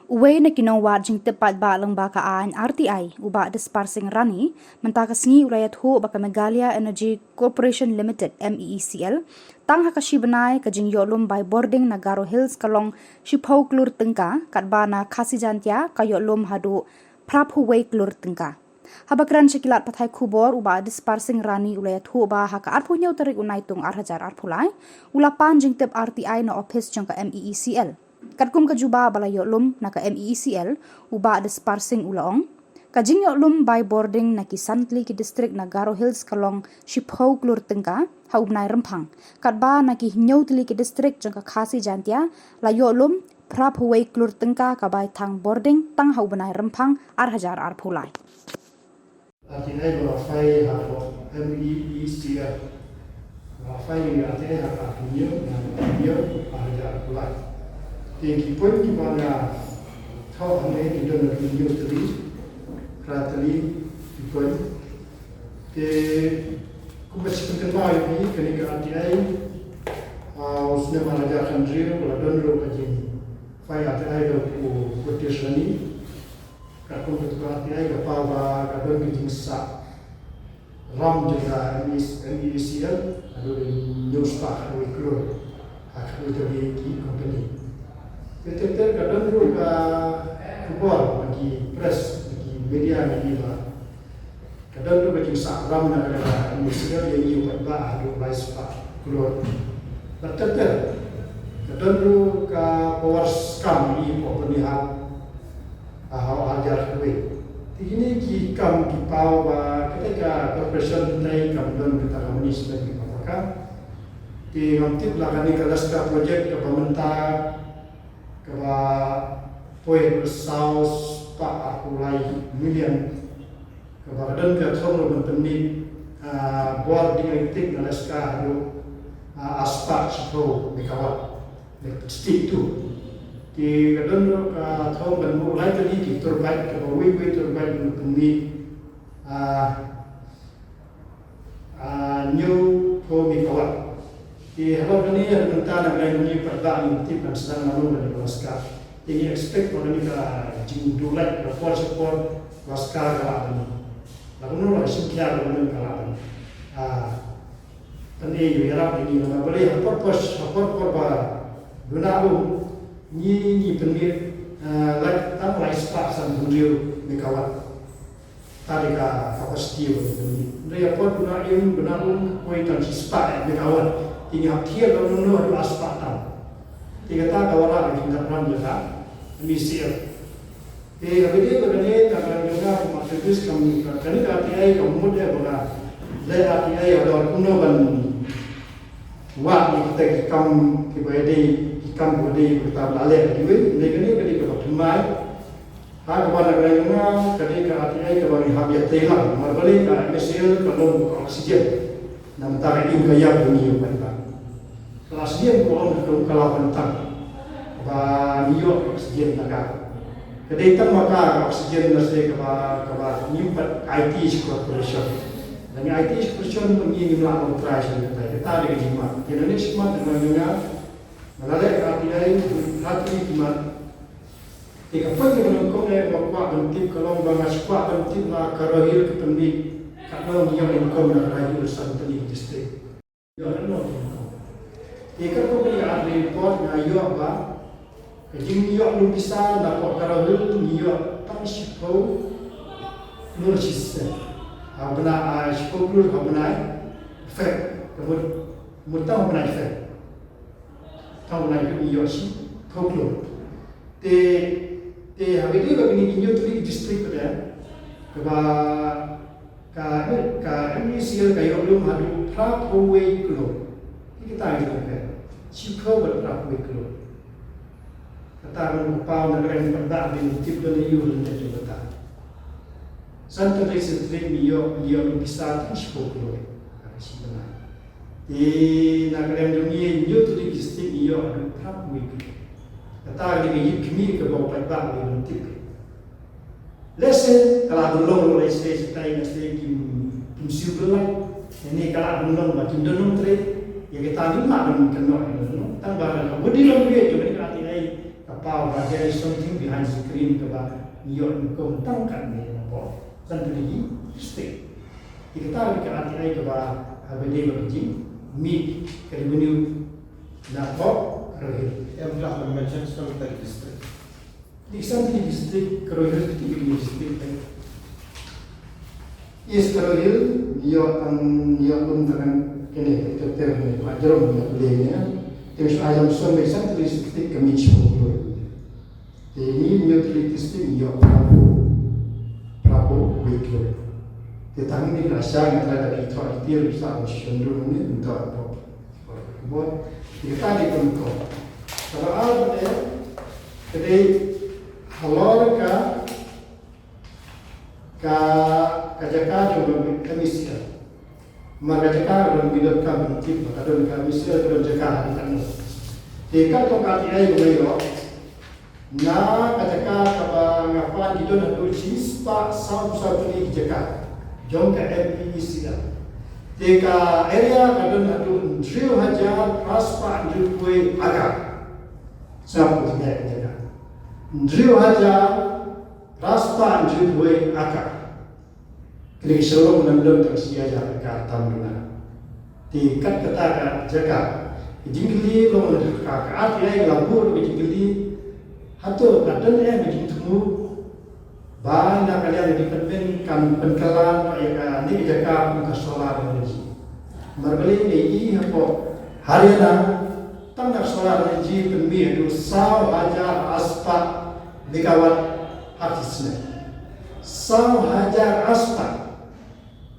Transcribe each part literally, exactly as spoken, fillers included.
Uwei na ki nongwad jingtip paidbah lyngba ka aiñ R T I, u Bah Dispar Singh Rani, mynta ka sngi u la ïathuh ba ka Meghalaya Energy Corporation Limited, M E E C L, tang ha ka shi bnai ka jingïoh lum bai bording na Garo Hills ka long shiphew klur tyngka, katba na Khasi Jaintia ka ïoh lum haduh phraphew wei klur tyngka. Haba kren sha ki lad pathai khubor, u Bah Dispar Singh Rani u la ïathuh ba ha ka arphew hynñiew tarik u Naitung ar hajar arphew lai, u la pan jingtip R T I na ophis jong ka M E E C L. Katkum ka jubab ba la ïoh lum na ka M E E C L, u Bah Dispar Singh u la ong, ka jingïoh lum bai bording na ki san tylli ki district na Garo Hills ka long shiphew klur tyngka ha u bnai Rymphang, katba na ki hynñiew tylli ki district jong ka Khasi Jaintia la ïoh lum phraphew wei klur tyngka ka bai thang bording tang ha u bnai Rymphang ar hajar arphew lai. R T I ba la file ha ka M E E C L. Ba la file ïa R T I ha ka hynñiew, na ka hynñiew, ha ka ar hajar arphew lai. Te ki point kiba nga thoh hangne ki don hynñiew tylli, phra tylli ki point. Te kumba shu pynkynmaw ïa phi, kane ka R T I, ah, u snem ar hajar khathynriew, ba la don ruh ka jingfile R T I da u Pritesh Rani. Katkum kata ka R T I ka paw ba ka don ka jingsah ram jong ka M E E C L, ka don hynñiew spah khatwei klur ha khatwei tylli ki company. Te ter ter ka don ruh ka khubor na ki press, na ki media, na ki ba ka don ruh ka jingsah ram na ka M E E C L ïa u paidbah haduh lai spah klur. Bad ter ter ka don ruh ka power scam ïa u Pynmih ha, ha, ha ar hajar khatwei. Te kine ki kam ki paw ba kata ka corporation te kam don kata ka management kaba paka. Te ngam tip la kane ka Alaska project kaba mynta kaba poi saw spah arphew lai million. Kaba ka don ka thong ruh ban pynmih, ah, bording electric na Alaska haduh, ah, ar spah shiphew megawatt. Electricity tu. Te ka don ruh ka thong ban buh lai tylli ki turbine, kaba wei wei turbine ban pynmih, ah, ah, hynñiewphew megawatt. Te halor kane, ha mynta na ka liang jong ngi pat ba ngim tip kan sdang lano kane ka Alaska. Te ngi expect ba kane ka jingduh light ka por sha por Alaska ka lah ban, la kumno la ka shim khia ka lah ban, ah, pynïarap ïa ngi, namar balei ha por por, ha por por ba duna um ngi, ngi pynmih, eh, light tang lai spah sanphew hynriew megawatt. Ta dei ka capacity ba ngi pynmih. Hynrei ha por duna im, duna um poi tang shi spah megawatt. Te ngi hap thied ba kumno haduh ar spah tam. Te kata ka wanrah ka jingkyrpad jong ka M E E C L. Te kaba ïadei bad kane, ka kyrpad jong nga kum activist, kam, kane ka R T I kam mut ïa ba nga leh R T I halor kumno ban wad ïa kita ki kam kiba ïadei, ki kam kiba dei, kiba tam la leh kiwei. Hynrei kane ka dei kaba thymmai. Ha kaba na ka liang jong nga, ka dei ka R T I kaba ngi hap ïa tei lang. Namar balei, ka M E E C L ka long ka oxygen. Namar ka im ka ïap jong ngi ïa u paidbah. Ka oxygen ka long ka long ka la bynta ba ngi ïoh oxygen na ka. Ka dei tang ma ka, ka oxygen na se kaba, kaba ngim pat aiti sha corporation. Lada ngi aiti sha corporation ngi ngim lah ban trai sha kata. Kata dei ka jingma. Te lane shmat na ka liang jong nga, nga la leh ka R T I, ha ki khmat. Te ka point kaba nyngkong eh ba kwah ban tip ka long ba nga shu kwah ban tip la ka Garo Hills ka pynmih katno ngi ïoh income na ka Garo Hills san tylli ki district. Ïoh katno ngi income. Te katkum ka report nga ïoh ba ka jingïoh lum pisa na ka Garo Hills ngi ïoh tang shiphew klur shisien. Ha u bnai, ah, shiphew klur ha u bnai Feb. Ka mut, mut tang ha u bnai Feb. Tang u bnai Feb ngi ïoh shiphew klur. Te, te ha kaba ïadei bad kine ki hynñiew tylli ki district pat, kaba ka, ka M E E C L ka ïoh lum haduh phraphew wei klur. Te kata ka jingkyrpad. Shiphew bad phraphew wei klur. Kata ka long ka paw na ka liang jong ka paidbah, ngi tip don ïa u lyndet jong kata. San tylli ki district ngi ïoh, ngi ïoh lum pisa tang shiphew klur. Ha ka shi bnai. Te na ka liang jong ngi, hynñiew tylli ki district ngi ïoh haduh phraphew wei klur. Kata ka dei ka ïit khmih kaba u paidbah u dei ban tip. Lehse ka lah ban long ruh, lehse shatai, lehse kim, kim siew bylla. Lane ka lah ban long ba kim don nongtrei. Ïa kata ngim lah ban kynnoh ïa ka long. Tang ba ka body language jong ka R T I ka Paw ba there is something behind screen kaba ngi ïoh nyngkong tang katne na pop. San tylli ki district. Te kata ka R T I kaba, ah, ba dei ba ka jingmih ka revenue na pop Garo Hills. Em, ka la mention san tylli ki district. Dei san tylli ki district, Garo Hills ka dei ka district. East Garo Hills, ïoh tang, ïoh lum tang kane, ter ter ne, ba jarom ne, ba dei ne. Te shu ai lam song ba san tylli ki district ka mih shuh. Te ngi Hynñiewtrep District ngi ïoh phra phew, phra phew wei klur. Te tang ngi la sha ngi trai da ki thok ki tiar ki sa ba shisien ruh ngi ngi thok pop. Pop. Te kata dei pynkoh. Kaba ar ne, ka dei halor ka ka, ka jaka jong ka M E C L. Namar ka jaka ka don ki donkam ki tip ba ka don ka M E C L ka don jaka ha kata. Te katto ka R T I ba nga ïoh, na ka jaka kaba nga pan ki don haduh shispah sawphew saw tylli ki jaka jong ka M E C L. Te ka area ka don haduh hynriew hajar phra spah hynriewphew acre. Sngap ko, ka jaka hynriew hajar phra spah hynriewphew acre. Kane ka shnong nang don tang shi hajar acre tam duna. Te kat kata ka jaka, ka jingkylli long ka, ka R T I ka la buh ka jingkylli. Hato ka don em ka jingthmu ba na ka liang ka department kan pynkylla ïa kane ka jaka kum ka solar energy. Namar balei ngi i hapoh Haryana tang na solar energy pynmih haduh saw hajar arspah megawatt ha ki snem. Saw hajar arspah.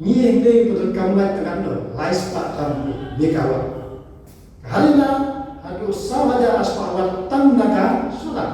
Ngi hynrei pyndonkam lait tang katno, lai spah tam megawatt. Ka Haryana haduh saw hajar arspah watt tang na ka solar.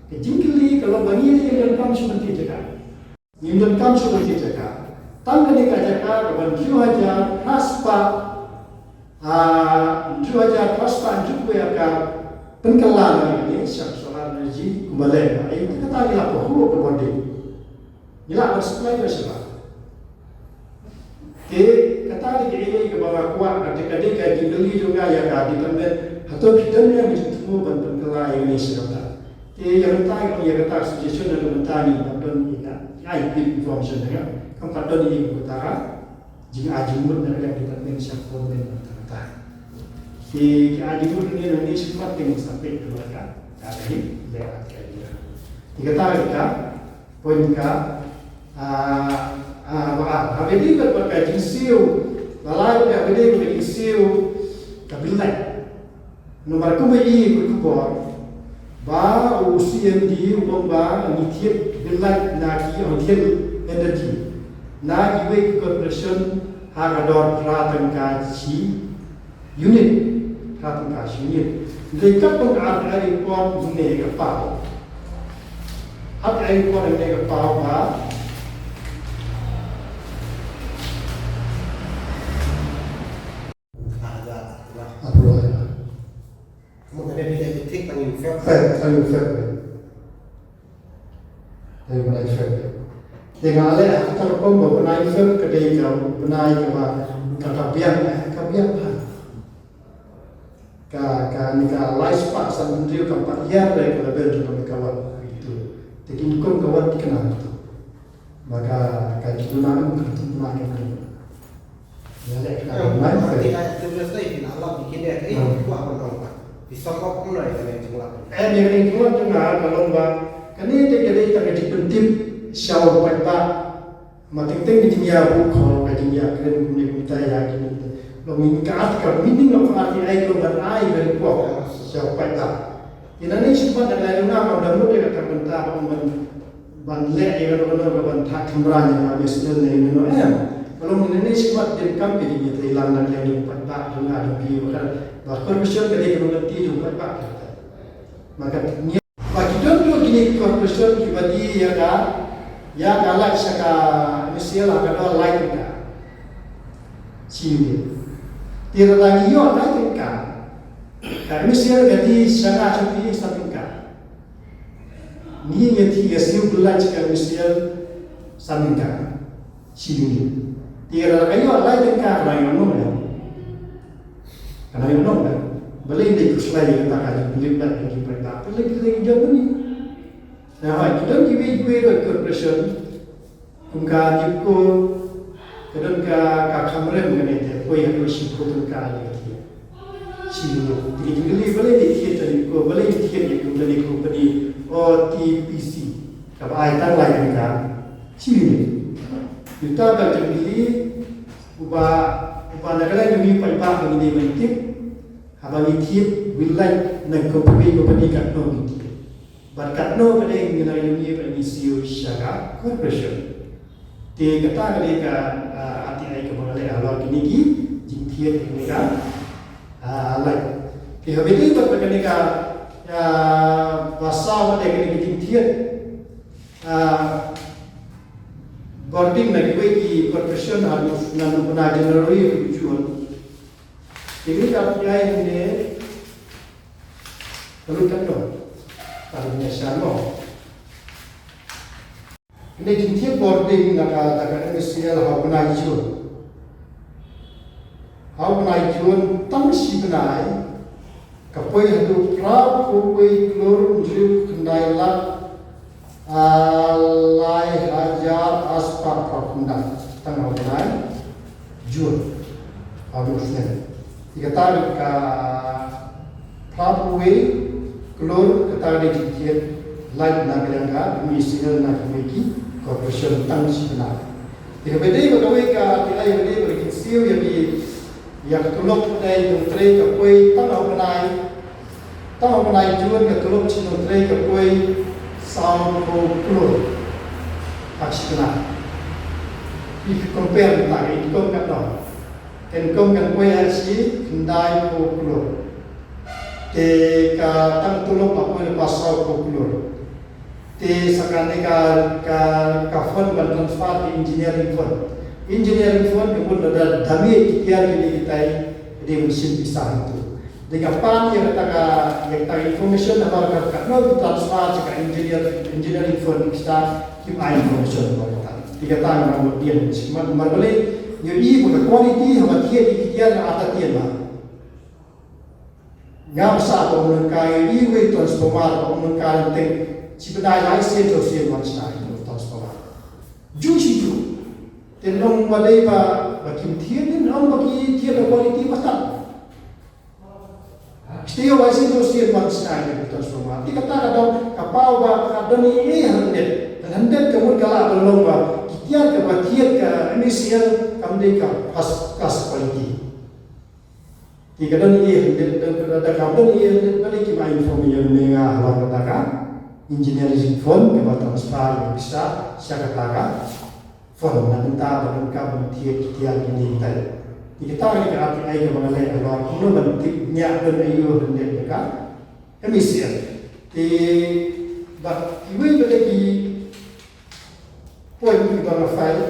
Ka jingkylli ka long ba ngi ngi donkam shuh ban thied jaka. Ngim donkam shuh ban thied jaka. Tang kane ka jaka kaba hynriew hajar phra spah, ah, hynriew hajar phra spah hynriewphew acre pynkylla na kane sha solar energy kumba leh ba ai kata ngi la pahuh ka bonding. Ngi lah ban supply ka sha ba. Te kata dei ka area kaba nga kwah, ka dei ka jingkylli jong nga ïa ka department. Hato ki don ïa ka jingthmu ban pynkylla ïa kane sha kata. Te ïa kata, ïa kata suggestion na ka bynta ngi pat don ïa ka, ai bit information ïa ka. Kam pat don ïa kata ka jingai jingmut na ka department sha government na kata. Te ki ai jingmut ne na ngi shu pat te ngi sa peit ka bynta ka. Ka dei le ka dei. Te kata ka Point ka, ah, ah, ba, ah, haba ïadei bad ka jingsiew, ba lai bad haba ïadei bad ka jingsiew ka bill light. Namar kumba i ka khubor ba u C M D u ong ba ngi thied bill light na ki, ngi thied energy na kiwei ki corporation ha ka dor phra tyngka shi unit, phra tyngka shi unit. Hynrei katkum ka R T I report ngi ïa ka paw. R T I report ngi ïa ka paw ba Approve. Mo ka dei, dei, dei, thik tang ïa u Feb. Feb, tang ïa u Feb. Dei bnai Feb. Te nga leh ha kata ka rukom ba bnai Feb ka dei ka bnai kaba ka, ka biang, eh, ka biang ha. Ka, ka, kane ka lai spah san hynriew kam pat ïar re ka level jong ka megawatt itu. Te ki nyngkong ka watt ki kynnoh itu. Ba ka, ka ki duna em ka tu na ka. Ïa leh ka bnai Feb. Em, ïa kane ka jinglong jong nga ka long ba kane te ka dei tang ka jingpyntip sha u paidbah. Ma teng teng ka jingïabuh khot, ka jingïakren kumne kumta ïa kine. Long ïa ka article, meaning of R T I ka long ban ai ka report sha u paidbah. Ïa nangne shakhmat nga la ïoh nga ban da mut ïa kata ka bynta ban, ban leh ïa kano kano ka ban thah kynrad ïa ka B S N L ne ïa kano em. Ka long ïa nangne shakhmat dei kam ka jingïatreilang na ka liang jong u paidbah jong nga jong phi ba ka, ba corporation ka dei ka lynti jong u paidbah ka. Ma ka Ba ki don ruh kine ki corporation kiba die ïa ka, ïa ka light sha ka M E C L ha ka dor lai tyngka shi unit. Te lada ngi ïoh lai tyngka, ka M E C L ka die sha nga sha phi san tyngka. Ngi ngi die ïa siew bill light sha ka M E C L san tyngka shi unit. Te lada ka ïoh lai tyngka ka la ïoh nong ïa. Ka la ïoh nong ïa. Balei dei khuslai ïa kata ka jingpynlip da ki paidbah? Balei ki dei ki jong ni? Na hoi ki don kiwei kiwei ruh corporation kum ka NEEPCO ka don ka ka kham rem kane te poi ha ka shiphew tyngka ïa ka thied. Shi ngut te ki jingkylli balei dei thied ka NEEPCO, balei dei thied ïa ka company, company O T P C kaba ai tang lai tyngka. Shi ngut. Ïa uta ka jingkylli uba uba na ka liang jong ngi paidbah ba ngi dei ban tip. Haba ngi thied, ngi lait na company, company katno ngi thied. Bad katno ka dei ngi la ïohi ba ngi siew sha ka corporation. Te kata ka dei ka, ah, R T I kaba nga leh halor kine ki jingthied kine ka, ah, lait. Te haba ïadei bad kane ka, ah, ba saw ka dei kine ki jingthied, ah, bording na kiwei ki corporation ha u, na u bnai January haduh June. Te ngi ka pynïaid ne ka lut katno? Ka lut ne sha no. Kine ki jingthied bording na ka, na ka M S C L ha u bnai June. Ha u bnai June tang shi bnai ka poi haduh phra phew wei klur hynriew khyndai lak Ah, lai hajar arspah phra phew khyndai tang ha u bnai June. Ha u bnai June. Te kata ka phra phew wei klur kata ka dei jingthied lait na ka liang ka M S C L na ka liang ki corporation tang shi bnai. Te kaba dei ba kawei ka, te kaba dei ba ka jingsiew ïa ki Ïa ka tulop ka dei nongtrei ka poi tang ha u bnai, tang ha u bnai June ka tulop jong nongtrei ka poi saw phew klur. Ha shi bnai. If you compare with my income katno. Income kan poi ha shi khyndai phew klur. Te ka tang tulop ka poi lypa saw phew klur. Te sa kane ka, ka, ka fund ban transfer ka engineering fund. Engineering fund ka mut lada da mih ki tiar kine kitai, ka dei ban shim pisa hangto. Te nga pan ïa kata ka, ïa kata ka information namar ka, katno ki transfer sha ka engineer, engineering fund ki start kim ai information namar kata. Te kata nga mut dien shim namar balei, ïohi ba ka quality haba thied ïa ki tiar nga artatien ba. Ngam sah ba ym nang kai iwei i transformer, ba ym nang kai lynti. Shi bnai lai sien saw sien wan shna i transformer. Ju shi ju. Te ym ba dei ba, ba kim thied, te ym ba ki thied da quality ba tam. Shi taïew lai sien saw sien wan shna i transformer. Te kata ka dei ka paw ba ka don ei ei hynrei. Hynrei ka mut ka lah ban long ba ki tiar kaba thied ka M E C L kam dei ka first class quality. Te ka don ei ei hynrei, da, da, da ka don ei ei hynrei, balei kim ai information ïa nga halor kata ka engineering fund kaba transfer ïa pisa sha kata ka fund na ka bynta ba donkam ban thied ki tiar kine kitai. Te kata ka dei ka R T I kaba nga leh halor kumno ban tip ñiah don aïu hynrei da ka M E C L. Te bad kiwei pat ki point kiba nga file,